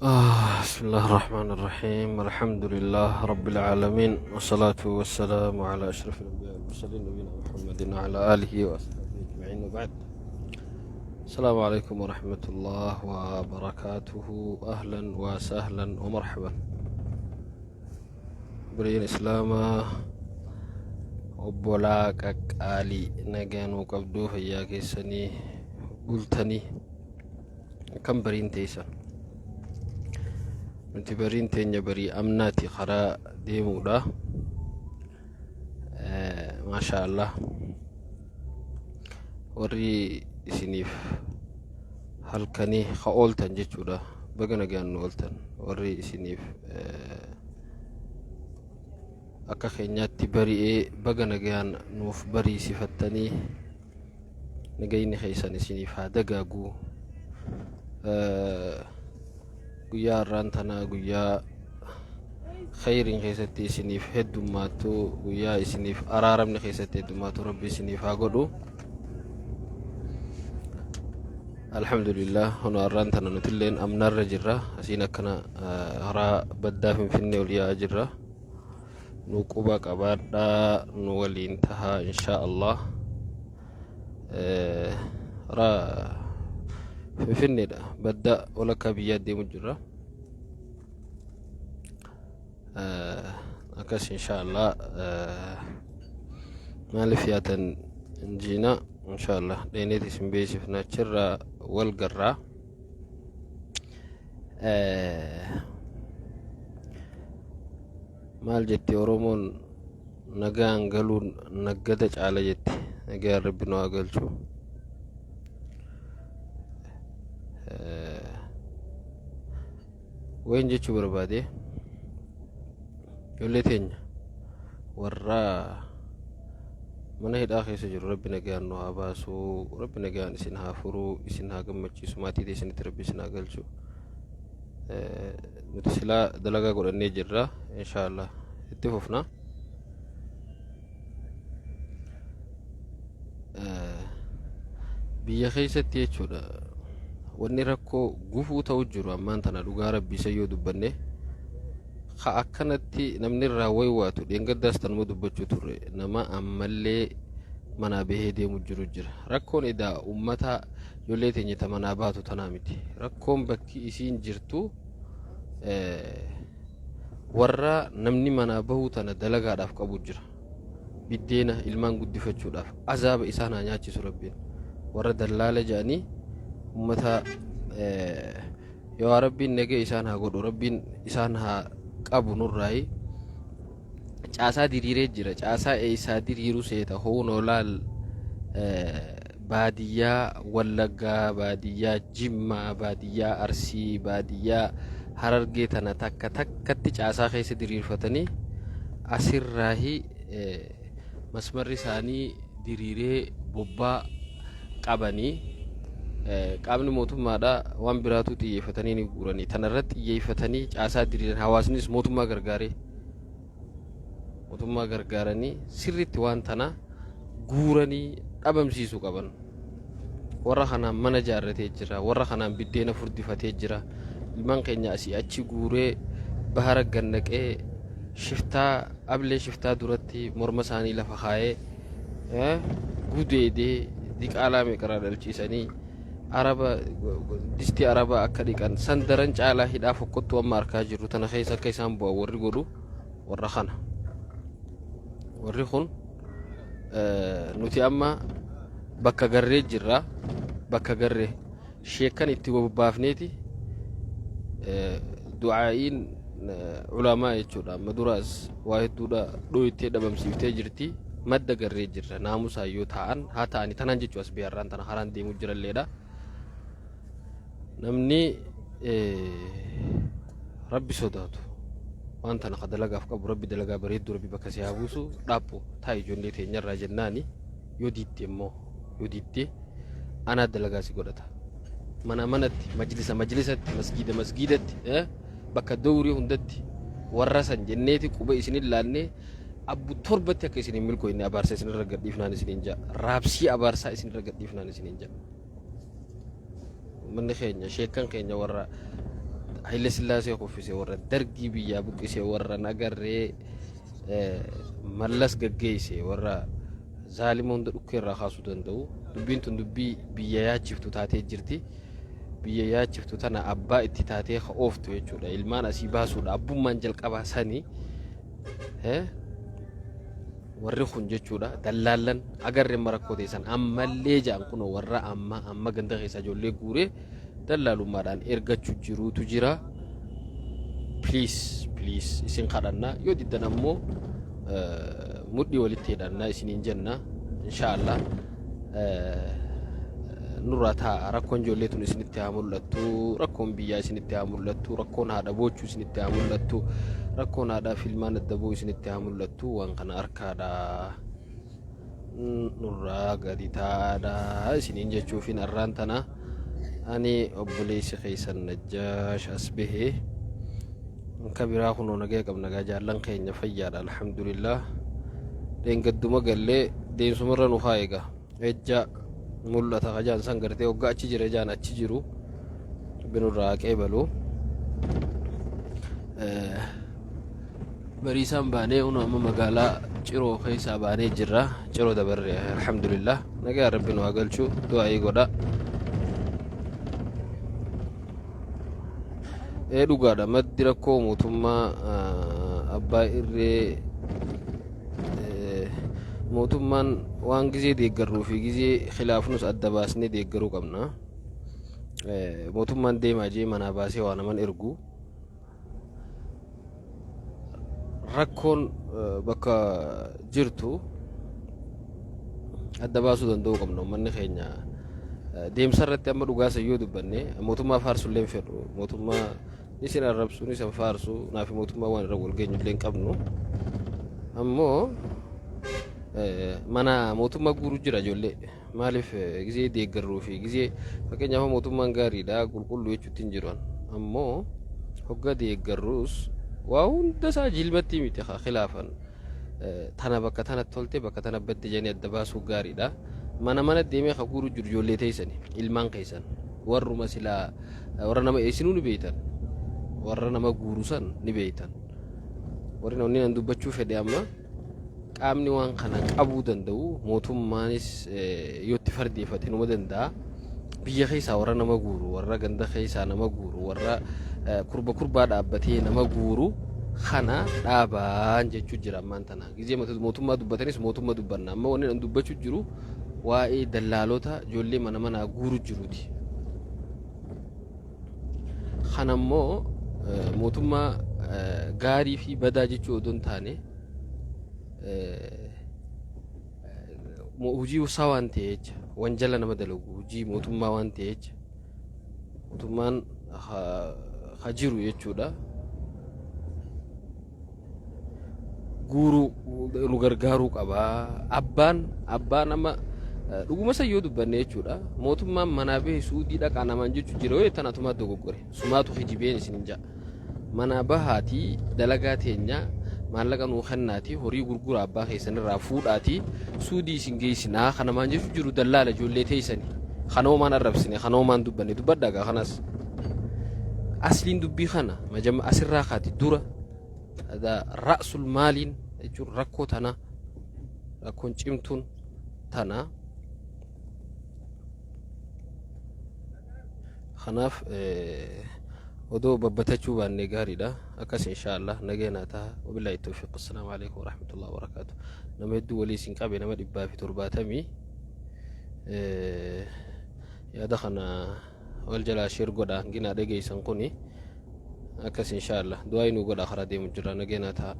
بسم الله الرحمن الرحيم، الحمد لله رب العالمين، والصلاة والسلام على أشرف الأنبياء والمرسلين، نبينا محمد وعلى آله وأصحابه أجمعين، وبعد. السلام عليكم ورحمة الله وبركاته، أهلا وسهلا ومرحبا. Obboleeyyan Islaamaa, obbolaa qaqqaalii, nagaa nuu qabduu? Fayyaa keessanii? Bultanii? Akkam bariin teessan? Nuti bariin teenya barii amnaati, karaa deemuudha. Maasha Allah, warri isiniif halkanii ka ooltan jechuudha, baga nagaan nu ooltan. Warri isiniif akka keenyaatti bari'ee, baga nagaan nuuf bariisifattanii, nagayni keessan isiniif haa dagaagu. Guyyaa har'aan tanaa guyyaa khayriin keessatti isiniif heddummaattu, guyyaa isiniif araaramni keessatti heddummaatu Rabbi isiniif haa godhu. Alhamdulillah, hono har'aan tana nutilleen amnarra jirra. Asiin akkana karaa baddaa Finfinnee ol yaa'aa jirra. Nu quba qabaadhaa, nu waliin tahaa inshaa Allah. Karaa Finfinneedha, badda walakkaa biyyaa deemu jirra. Akkas inshaa Allah. Maaliif yaatan injiina? Inshaa Allah dheeneeti isin beeksifna, achirraa wal garraa. Maal jetti Oromoon? Nagaan galuun naggada caala jetti. Nagaan Rabbi nu haa galchu. Wayin jechuu barbaade, ijoollee teenya warra mana hidhaa keessa jiru Rabbi nagaan nu haa baasu, Rabbi nagaan isin haa furu, isin haa gammachiisu, maatii teessanitti Rabbi isin haa galchu. Nuti silaa dalagaa godhannee jirra, inshaallah itti fufna. Biyya keessatti jechuudha, wanni rakkoo gufuu ta'u jiru ammaan tana, dhugaa Rabbi isa yoo dubbanne, ka akkanatti namni irraa waywaatu, dheengaddaas tanuma dubbachuu turre, nama ammallee manaa bahee deemu jiru jira. Rakkoon edaa ummata ijoollee teenya ta manaa baatu tanaa miti. Rakkoon bakki isiin jirtu warra namni manaa bahuu tana dalagaadhaaf qabu jira. Biddeena ilmaan guddifachuudhaaf azaaba isaan haa nyaachisu Rabbiin. Warra dallaala jedhanii ummata yoo Rabbiin nagee isaan haa godhu, Rabbiin isaan haa qabu nurraayi. Caasaa diriiree jira. Caasaa eessaa diriiru seeta? Hoonoo laal, baadiyyaa Wallaggaa, baadiyyaa Jimmaa, baadiyyaa Arsii, baadiyyaa Harargee tana takka takkatti caasaa keessa diriirfatanii, asirraahi masmarri isaanii diriiree bobbaa qabanii, qaamni mootummaadha waan biraatu xiyyeeffatanii ni guuranii tanarratti xiyyeeffatanii caasaa diriiran. Hawaasnis mootummaa gargaaree, mootummaa gargaaranii sirriitti waan tana guuranii dhabamsiisuu qaban. Warra kanaan mana jaarratee jira, warra kanaan biddeena furdifatee jira. Ilmaan keenya asii achi guuree bahara gannaqee, shiftaa ablee shiftaa duratti morma isaanii lafa kaayee gudeedee, diqaalaa meeqarraa dhalchiisanii, araba distii arabaa akka dhiqan san daran caalaa hidhaa fokkottuu amma arkaa jirru tana keessa akka isaan bu'an warri godhu warra kana. Warri kun nuti amma bakka garree jirra, bakka garree sheekkan itti bobbaafneeti, du'aa'iin ulamaa jechuudha. Amma duraas waa hedduudha dhooytee dhabamsiiftee jirti. Madda garree jirra. Naamusaan yoo taa'an haa ta'ani tanaan jechuu as biyarraan tana karaan deemuu jiralleedha. Namni Rabbi sodaatu, waan tana ka dalagaaf qabu, Rabbi dalagaa bareedduu Rabbi bakka si haa buusu. Dhaaphu taa ijoollee teenyarraa jennaani, yoo diidde immoo, yoo diidde anaa dalagaa si godhata. Mana manatti, majlisa majlisatti, masgiida masgiidatti, bakka dowrii hundatti warra san jenneeti quba isinin laannee abbu torbatti akka isin hin milkooyne abaarsa isinirra gadhiifnaan isiniin ja'a. Raabsii abaarsaa isinirra gadhiifnaan isiniin ja'a. Uummanni keenya, sheekkan keenya warra Haile Sillaasee kuffise, warra Dargii biyyaa buqqise, warra nagarree Mallas gaggeesse, warra zaalima hunda dhukkee irraa kaasuu danda'u. Dubbiin tun dubbii biyya yaachiftu taatee jirti. Biyya yaachiftu tana abbaa itti taatee ka ooftu jechuudha. Ilmaan asii baasuudha. Abbummaan jalqabaa sanii. Warri kun jechuudha dallaallan agarreen marakkoo teessan ammallee ja'an kun warra amma amma ganda keessa ijoollee guuree dallaalummaadhaan ergachuu jiruutu jira. Please, please, isin kadhanna. Yoo diddan ammoo mudhii walitti hidhanna isiniin jenna, inshaallah. Nurraa taa'a. Rakkoon ijoollee tun isinitti haa mul'attu, rakkoon biyyaa isinitti haa mul'attu, rakkoon haadha boochuu isinitti haa mul'attu, rakkoon haadhaa fi ilmaan adda ba'uu isinitti haa mul'attu. Waan kana harkaadha nurraa gadi taa'aadha isiniin jechuufin arraan tana ani obboleessi keessan Najjaash as bahee. Ka biraa kunoo nagaya qabna gaa, jaallan keenya fayyaadha, alhamdulillah. Dheengadduma gallee deemsumarra nu haa egaa ejja mul'ata kajaan san gartee hoggaa achi jira jaan achi jiru binurraa qeebalu. Bariisaan baanee unu amma magaalaa Ciroo keessaa baanee jirra. Ciroo dabarre, alhamdulillah. Nagaa rabbi nu haa galchu, du'aa'ii godha. Ee, dhugaadha, maddi rakkoo mootummaa abbaa irree. Mootummaan waan gizee deeggarruu fi gizee khilaafnus adda baasnee deeggaruu qabna. Mootummaan deemaa jee manaa baasee waa naman ergu. Rakkoon bakka jirtu adda baasuu danda'uu qabna. Uummanni keenya deemsa irratti amma dhugaasa yoo dubbanne, mootummaa faarsu illee hin fedhu. Mootummaa ni isin arrabsu ni isin faarsu, naaf mootummaa waan irra wal geenyu illee hin qabnu. Ammoo mana mootummaa guuruu jira ijoollee. Maaliif gizee deeggarruu fi gizee, fakkeenyaaf, mootummaan gaariidha, qulqulluu jechuutti hin jiru. Ammoo hogga deeggarruus waa hunda isaa jilmatti miti khilaafan. Tana bakka tana tolte, bakka tana badde jedhanii adda baasuu gaariidha. Mana mana deemee ka guuruu jiru ijoollee teessani, ilmaan keessan, warruma silaa warra nama eessinuu ni beeytan, warra nama guuru san ni beeytan. Warri namni nan dubbachuu fedhe, amma qaamni waan kana qabuu danda'u, mootummaanis yoo itti fardeeffate numa danda'a. Biyya keessaa warra nama guuru, warra ganda keessaa nama guuru, warra kurba kurbaa dhaabbatee nama guuru kana dhaabaan jechuu jira ammaan tana. Gizee mootummaa dubbatanis mootummaa dubbanna. Amma wanni an dubbachuu jiru waa'ee dallaalota ijoollee mana manaa guuru jiruuti. Kanammoo mootummaa gaarii fi badaa jechuu odoo hin taane, hojii isaa waan ta'e jecha, wanjala nama dalagu, hojii mootummaa waan ta'e jecha, mootummaan ha jiru jechuudha. Guuruu nu gargaaruu qaba. Abbaan amma dhuguma san yoo dubbanne jechuudha. Mootummaan manaa bahe Suudii dhaqaa namaan jechuu jira yoo jettan, atumaa dogoggore. Sumaatu kijibeen isin hin ja'a. Manaa bahaatii dalagaa teenya maallaqa nuu kennaatii, horii gurgura abbaa keessanirraa fuudhaatii Suudii isin geessinaa kana maan jechuu jiru dallaala ijoollee teessani. Kana homaan arrabsine, kana homaan dubbanne, dubbadhaa gaa kanas. Asliin dubbii kana majama asirraa kaati dura ra'sul maaliin jechuun rakkoo tana, rakkoon cimtuun tana. Kanaaf odoo babbatachuu baannee gaariidha. Akkas, inshaallah, nageenaa ta'a. Wabillahi tawfiiq. Assalaamu alaikum warahmatullahi wabarakaatu. Nama hedduu walii isin qabe, nama 170. Yaada kana wal jalaa share godha, ginaa dhageessan kuni. Akkas, inshaallah, du'aa inuu godha, karaa deemu jira. Nageenaa ta'a.